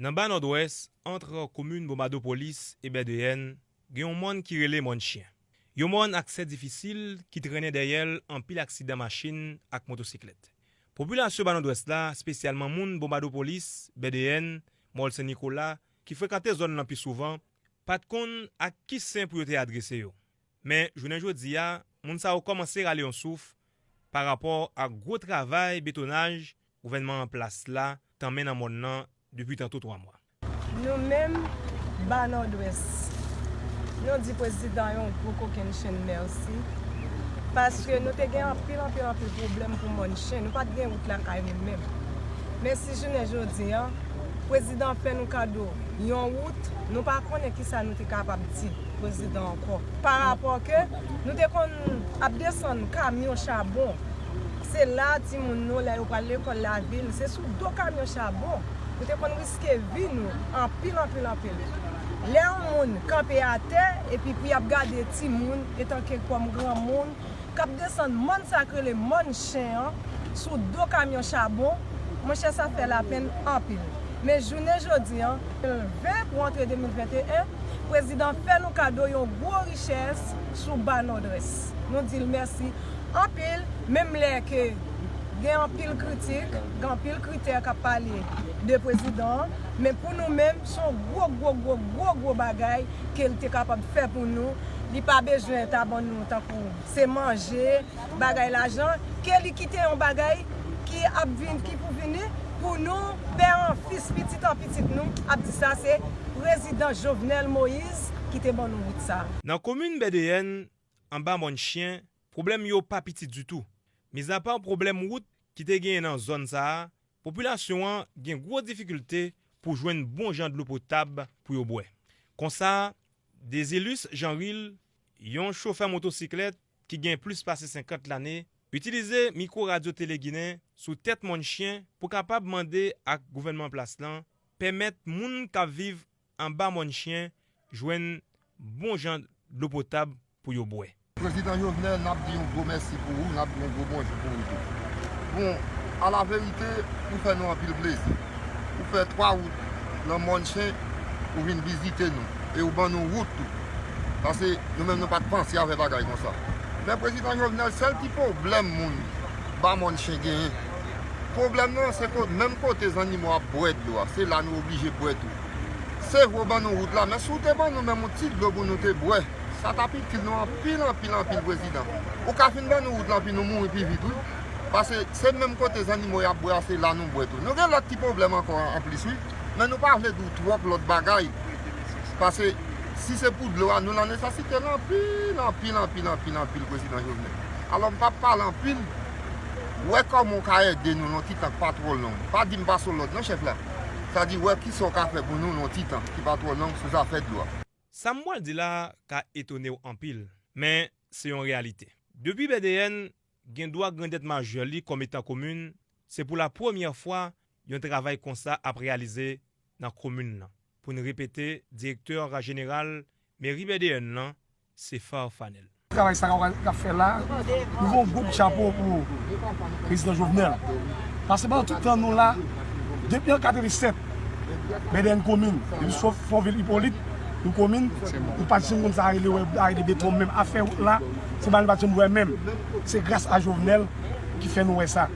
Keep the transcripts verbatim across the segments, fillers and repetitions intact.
Nan ba Nòdwès, ant komin Bonbadopolis e Bèdeyèn, gen yon mòn ki rele Mòn Chen. Yon mòn aksè difisil ki trennen dèyè l anpil aksidan machin ak motosiklèt. Popilasyon ba Nòdwès la, espesyalman moun Bonbadopolis, Bèdeyèn, Mòl Sen Nikola, ki frekante zòn nan pi souvan, pa t konn ak ki sen pou yo te adrese yo. Men, jounen jodi a, moun sa yo kòmanse rale yon souf pa rapò ak gwo travay betonaj gouvènman an plas la tanmen nan mòn nan depi tanto twa mwa. Nou menm, ba Nòdwès, nou di prezidan yon gwo kokennchenn mèsi, paske nou te gen anpil, anpil, anpil pwoblèm pou Mòn Chen. Nou pa t gen wout lakay nou menm. Men si jounen jodi a, prezidan fè nou kado yon wout, nou pa konnen kisa nou te kapab di prezidan ankò. Pa rapò ke nou te konn ap desann kamyon chabon. Se la timoun nou, lè yo pral lekòl lavil, se sou do kamyon chabon. Nou te konn riske vi nou anpil, anpil, anpil. Lè yon moun kanpe atè, epi pou y ap gade timoun, etanke kòm granmoun, k ap desann mòn sa k rele Mòn Chen an, sou do kamyon chabon, monchè, sa fè lapenn anpil. Men jounen jodi a, de mil ven pou antre de mil venteyen, prezidan fè nou kado yon gwo richès sou ba Nòdwès. Nou di l mèsi anpil, menm lè ke gen anpil kritik, gen anpil kritè k ap pale de prezidan an, men pou nou menm, se yon gwo, gwo, gwo, gwo, gwo bagay ke l te kapab fè pou nou. Li pa bezwen ta ban nou tankou se manje, bagay lajan, ke li kite yon bagay ki ap vin, ki pou vini pou nou, pè an fis, pitit an pitit nou, ap di sa se prezidan Jovenel Moïse ki te ban nou wout sa. Nan komin Bèdeyèn, anba Mòn Chen, pwoblèm yo pa piti ditou. Mizapa pwoblèm wout ki te genyen nan zòn sa a, popilasyon an gen gwo difikilte pou jwenn bon jan dlo potab pou yo bwè. Konsa, Dezilus Jeanril, yon chofè motosiklèt ki gen plis pase senkant lane, itilize mikwo Radyo Tele Ginen sou tèt Mòn Chen pou kapab mande ak gouvènman plas lan pèmèt moun k ap viv anba Mòn Chen jwenn bon jan dlo potab pou yo bwè. Prezidan Jovenel, n ap di yon gwo mèsi pou ou, n ap di yon gwo bonjou pou ou tou. Bon, alaverite, ou fè nou anpil plezi. Ou fè twa wout nan Mòn Chen, ou vin vizite nou, e ou ban nou wout tou. Paske nou menm nou pa t panse a fè bagay konsa. Men prezidan Jovenel, sèl ti pwoblèm moun ba Mòn Chen genyen, pwoblèm nan se kot, menm kote zannimo ap bwè dlo a, se la nou oblije bwè tou. Se vre w ban nou wout la, men si w te ban nou menm yon ti dlo pou nou te bwè, sa t ap itil nou anpil, anpil, anpil, prezidan. Ou ka fin ban nou wout la, pi nou mouri pi vit, wi. Paske se menm kote zannimo y ap bwè a, se la nou bwè tou. Nou gen lòt ti pwoblèm ankò anplis, wi. Men nou pa vle di w twòp lòt bagay. Paske si se pou dlo a, nou nan nesesite l anpil, anpil, anpil, anpil, anpil, prezidan Jovenel. Alò, m p ap pale anpil. Wè kòman w ka ede nou nan yon ti tan k pa twò long. Pa di m pase w lòd non, chèf la. Sa di, wè kisa w ka fè pou nou nan yon ti tan ki pa twò long sou zafè dlo a. Sa m pral di la a ka etone w anpil, men se yon reyalite. Depi B D N gen dwa grandèt majè li kòm etan komin, se pou la premyè fwa yon travay konsa ap reyalize nan komin nan. Pou n repete, direktè jeneral meri B D N nan, se Far Fanel. Travay sa k ap fè la, nou voye yon gwo kout chapo pou prezidan Jovenel. Paske pandan tout tan nou la, depi an katrevennsèt, B D N komin, depi sou Fon Vil Ipolit, nou komin, nou pa t janm konn sa rele wè arete beton menm. Afè wout la, se bagay nou pa t janm wè menm. Se gras a Jovenel ki fè nou wè sa.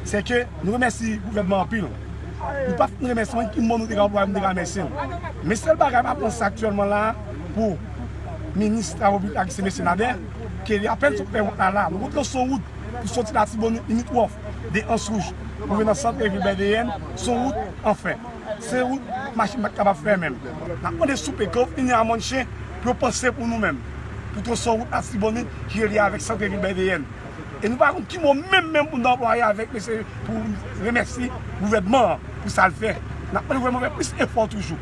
Se ke nou remèsye gouvènman anpil. Nou pa fin remèsye mwen ki mo nou te ka anplwaye pou nou te ka remèsye l. Men sèl bagay m ap lanse aktyèlman la pou minis travo piblik ak se mesye Nader, ke li apèn sot fè wout la la. Nou kontre sou wout pou soti Latibonit, Limit Wòf, de Ans Wouj, pou vin nan sant vil B D N, se yon wout anfè. Se wout machin pa t kapab fè menm. N ap mande souple, ke yo fini a Mòn Chen, pou yo panse pou nou menm. Pou tronson wout Latibonit ki relye avèk sant vil B D N. E nou pa konn ki mo menm, menm pou n anplwaye avèk mesye pou remèsye gouvènman an pou sa l fè. N ap mande gouvènman fè plis efò toujou.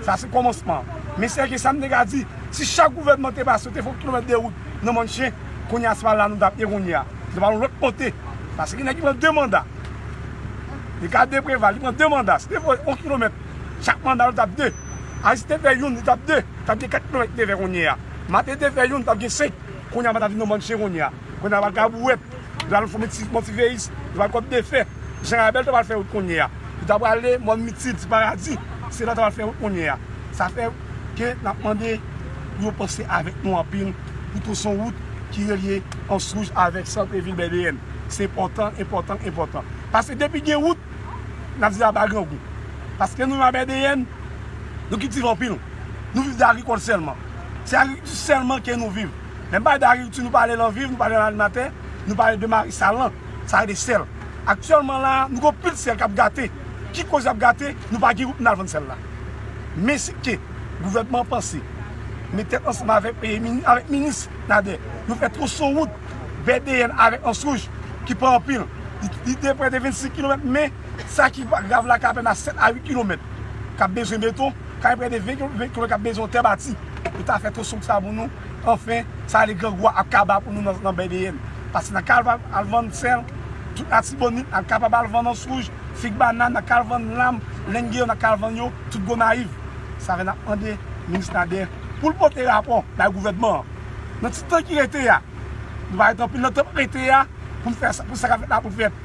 Sa se kòmansman. Men sèke sa m te ka di, si chak gouvènman te pase, te fè yon kilomèt de wout nan Mòn Chen, kounye a se pa la nou t ap ye kounye a. Se pa yon lòt kote. Paske gen nèg ki pran de manda. Li ka de Preval, li pran de manda. Si te fè yon kilomèt, chak manda yo t ap de. Aristide te fè youn, li t ap de. T ap gen kat kilomèt li te fè kounye a. Maten te fè youn, li t ap gen senk. Kounye a, Maten vin nan Mòn Chen kounye a. Kounye a, pral Kabouwèt. Li pral fè Mòn Ti, Mòn Ti Veyis. Li pral Kòt Defè. Jan Rabèl te pral fè wout kounye a. Li t ap prale Mòn Mitid, Ti Paradi. Se la ta pral fè wout kounye a. Sa fè ke n ap mande pou yo panse avèk nou anpil pou twoson wout ki relye Anse Rouge avèk sant vil Bèdeyèn. Se enpòtan, enpòtan, enpòtan. Paske depi gen wout, n ap di aba grangou. Paske nou menm a Bèdeyèn, nou kiltive anpil. Nou viv de agrikòl sèlman. Se agrikilti sèlman ke nou viv. Lè m pale de agrikilti, nou pale lan viv, nou pale lan alimatè, nou pale de marisal lan, sa vle di sèl. Aktyèlman la, nou gen anpil sèl k ap gate. Ki koz y ap gate? Nou pa gen wout pou n al vann sèl la. Men si ke gouvènman an panse met tèt ansanm avèk, e, mini-, avèk minis Nader, nou fè twoson wout Bèdeyèn avèk Anse Rouge ki pa anpil. Li, li de prè de vennsenk kilomèt, men sa ki pa grav la ka pèmèt a sèt a uit kilomèt k ap bezwen beton, ka gen prè de ven kilomèt k ap bezwen tè bati. Yo ta fè twoson sa pou nou. Anfen, sa ale grangou a ap kaba pou nou nan, nan Bèdeyèn. Paske n a ka al, al vann sèl, tout Latibonit, n a kapab al vann Anse Rouge, fig, bannann, n a ka al vann lam, lenn geyo, n a ka al vann yo, tout Gonayiv. Sa fè n ap mande minis Nader pou l pote rapò bay gouvènman an. Nan ti tan ki rete a, nou pa rete anpil nan tan ki rete a pou n fè sa, pou sa k ap fèt la pou fèt.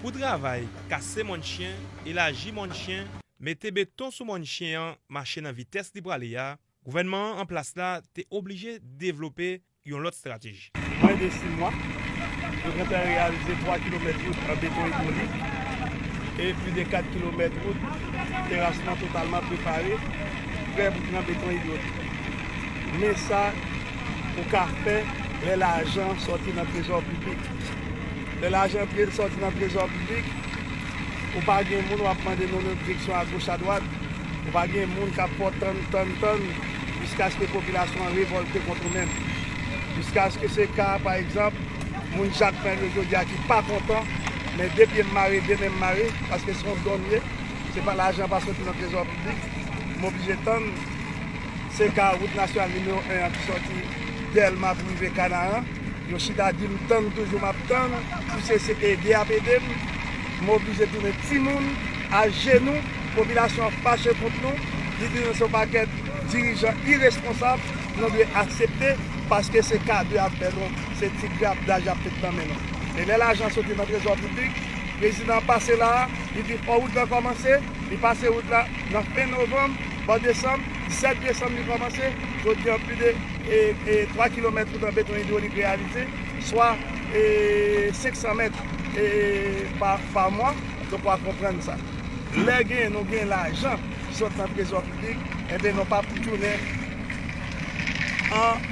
Pou travay kase mòn chen, elaji mòn chen, mete beton sou mòn chen an mache nan vitès li prale a, gouvènman an an plas la te oblije devlope yon lòt estrateji. Mwen de sis mwa, yo gentan reyalize twa kilomèt wout an beton idwolik e plis de kat kilomèt wout terasman totalman prepare, prè pou pran beton idwolik. Men sa ou ka fè lè lajan sòti nan trezò piblik. Lè lajan pre-, sòti nan trezò piblik, ou pa gen moun w ap mande non direksyon agoch adwat, ou pa gen moun k ap fè w tann, tann, tann, jiskaske popilasyon an revòlte kont ou menm. Jiskaske se ka, pa egzanp, moun Jakmèl yo jodi a ki pa kontan, men de pye m mare, de men m mare, paske se yon don m ye, se pa lajan pa sòti nan trezò piblik, m oblije tann. Se ka wout nasyonal nimewo en an ki sòti Dèlma pou rive Kanaran. Yo chita di m tann toujou, m ap tann. Pou se, se ede y ap ede m. M oblije tounen timoun, ajenou, popilasyon an fache kont nou. Li di nou se yon pakèt dirijan iresponsab, nou dwe aksepte, paske se kado y ap fè nou, se ti grapdaj y ap met nan men nou. E lè lajan soti nan trezò piblik, prezidan an pase la a, li di fò wout lan kòmanse, li pase wout la nan fen novanm, bò desanm, disèt desanm li kòmanse, jodi a plis de, e, e, twa kilomèt wout an beton idwolik reyalize, swa, e, senk san mèt, e, pa, pa mwa, donk w a konprann sa. Lè gen, nou gen lajan ki sot nan trezò piblik, enben nou p ap tounen an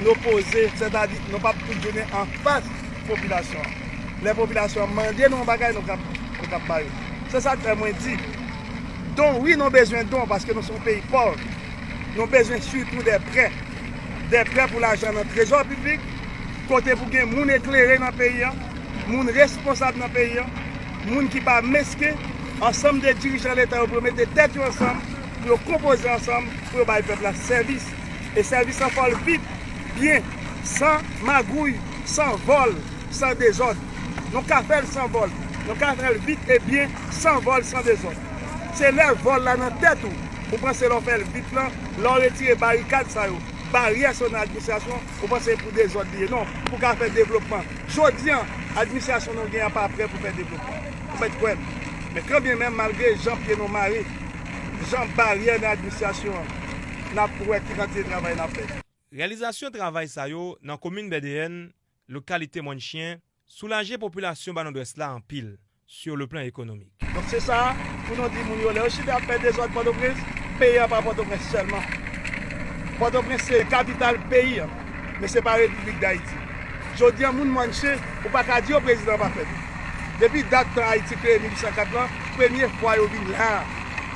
opoze, sètadi nou p ap tounen anfas popilasyon an. Lè popilasyon an mande nou yon bagay, nou k ap, nou k ap ba yo. Se sa k fè mwen di, don, wi, nou bezwen don, paske nou se yon peyi pòv. Nou bezwen sitou de prè. De prè pou lajan nan trezò piblik, kote pou gen moun eklere nan peyi a, moun responsab nan peyi a, moun ki pa mesken, ansanm de dirijan Leta yo pou yo mete tèt yo ansanm, pou yo konpoze ansanm, pou yo bay pèp la sèvis. E sèvis lan fò l vit, byen, san magouy, san vòl, san dezòd. Nou ka fè l san vòl, nou ka fè l vit e byen, san vòl, san dezòd. Se lè vòl la nan tèt ou, ou panse lè w fè l vit lan, lè w retire barikad sa yo, baryè sa yo nan administrasyon, ou panse se pou dezòd li ye. Non, pou ka fè devlopman. Jodi a, administrasyon nou gen an pa prè pou fè devlopman. Ou mèt kwè m. Men kanbyen menm, malgre jan pye nou mare, jan baryè nan administrasyon an, n ap wè ki kantite travay n ap fè. Reyalizasyon travay sa yo nan komin Bèdeyèn, lokalite Mòn Chen, soulaje popilasyon Ballon Dwès la anpil, sur le plan économique. Donk se sa pou nou di moun yo, lè yo chita ap fè dezòd Pòtoprens, peyi a pa Pòtoprens sèlman. Pòtoprens se kapital peyi a, men se pa Repiblik Dayiti. Jodi a, moun Mòn Chen, ou pa ka di yo prezidan pa fèt. Depi dat tan Ayiti kreye mil uit san kat lan, premye fwa yo vin la a,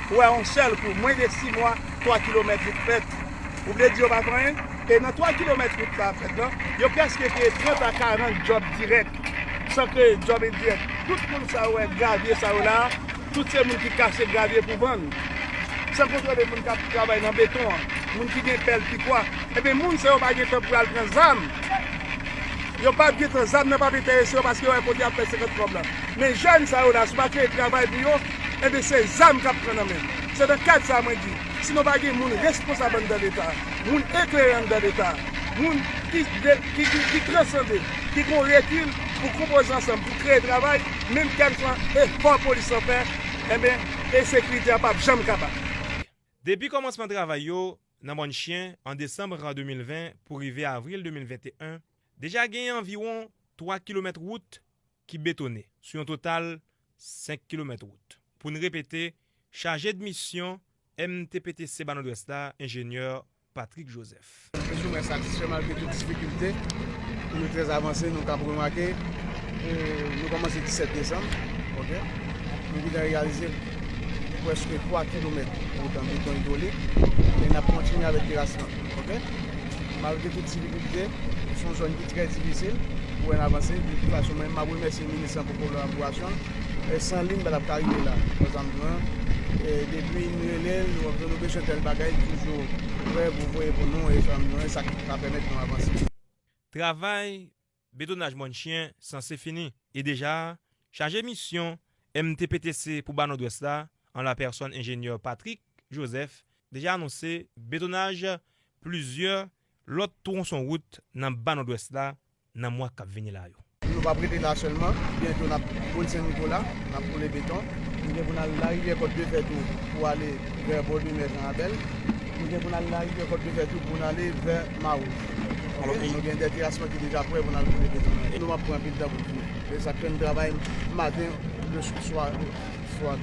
ou wè yon sèl kou, mwens de sis mwa, twa kilomèt wout fèt. Ou vle di yo pa fè anyen? E nan twa kilomèt wout sa ap fèt lan, yo prèske kreye trant a karant djòb dirèk, san kreye djòb endirèk. Tout moun sa yo wè gravye sa yo la a, tout se moun ki kache gravye pou vann. San konte de moun k ap travay nan beton an, moun ki gen pèl, pikwa. Ebyen, moun sa yo pa gen tan pou al pran zam. Yo p ap gen tan, zam nan p ap enterese yo paske yo wè kote y ap fè senkant kòb la. Men jèn sa yo la, si w pa kreye travay pou yo, ebyen, se zam k ap pran nan men. Se nan kad sa a mwen di, si nou pa gen moun responsab anndan Leta, moun eklere anndan Leta, moun ki de-, ki, ki, ki transande, ki gon rekil, pou konpoze ansanm, pou kreye travay, menm kèlkeswa efò polis lan fè, enben, ensekirite a p ap janm kapab. Depi kòmansman travay yo nan Mòn Chen an desanm de mil ven pou rive avril de mil venteyen, deja gen anviwon twa kilomèt wout ki betone, sou yon total senk kilomèt wout. Pou n repete, chaje de misyon M T P T C Ba Nòdwès la, enjenyè Patrick Joseph. Plis ou mwens satisfè malgre tout difikilte. Nou trè avanse, nou kab remake, e, nou kòmanse disèt desanm, ok? Nou gentan reyalize prèske twa kilomèt wout an beton idwolik, e n ap kontinye avèk terasman, ok? Malgre tout difikilte, se yon zòn ki trè difisil pou wè n avanse. De tout fason, mwen, m ap remèsye minis lan pou kolaborasyon l. E san li, m pa t ap ka rive la. Konsa m di w, e, depi n rele l, nou, nou bezwen tèl bagay, li toujou prè pou voye pou nou, e sa m di w, e sa k ka pèmèt nou avanse. Travay betonaj Mòn Chen sanse fini. E deja, chaje misyon M T P T C pou Ba Nòdwès la, an la pèsòn enjenyè Patrick Joseph, deja anonse betonaj plizyè lòt twonson wout nan Ba Nòdwès la nan mwa k ap vini la yo. Nou p ap rete la sèlman, byento n ap boule Sen Nikola, n ap boule beton. Nou gen pou n al Larivyè Kòt de Fè tou pou ale vè bò de mè Jan Abèl. Nou gen pou n al Larivyè Kòt de Fè tou pou n ale vè Mawouj. Ok? Alò, e nou gen de terasman ki deja prè pou n al boule beton nan. E nou ap pran anpil tan pou l fini. E sa k fè n travay maten, le swa, swa.